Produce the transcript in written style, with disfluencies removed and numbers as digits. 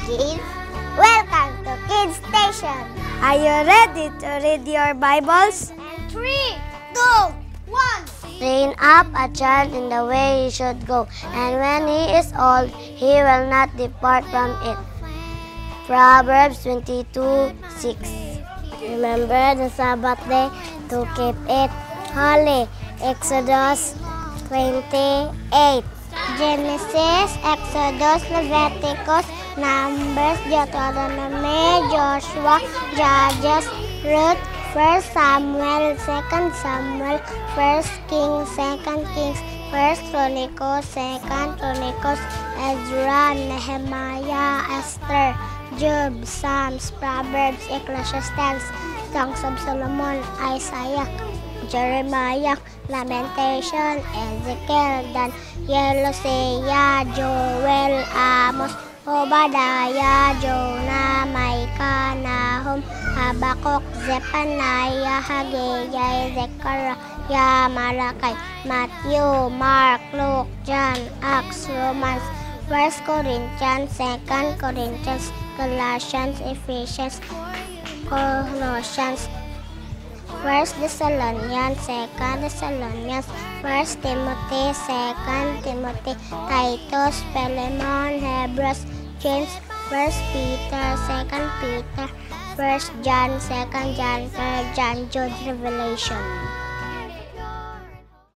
Kids. Welcome to Kids Station. Are you ready to read your Bibles? And three, two, one. Train up a child in the way he should go, and when he is old, he will not depart from it. Proverbs 22:6. Remember the Sabbath day to keep it holy. Exodus 20:8. Genesis, Exodus, Leviticus, Numbers, Deuteronomy, Joshua, Judges, Ruth, First Samuel, Second Samuel, First Kings, Second Kings, First Chronicles, Second Chronicles, Ezra, Nehemiah, Esther, Job, Psalms, Proverbs, Ecclesiastes, Songs of Solomon, Isaiah, Jeremiah, Lamentation, Ezekiel, Daniel, Hosea, Joel, Amos, Obadiah, Jonah, Micah, Nahum, Habakkuk, Zephaniah, Haggai, Zechariah, Malachi, Matthew, Mark, Luke, John, Acts, Romans, 1 Corinthians, 2 Corinthians, Galatians, Ephesians, Colossians, First Thessalonians, Second Thessalonians, First Timothy, Second Timothy, Titus, Philemon, Hebrews, James, First Peter, Second Peter, First John, Second John, Third John, Jude, Revelation.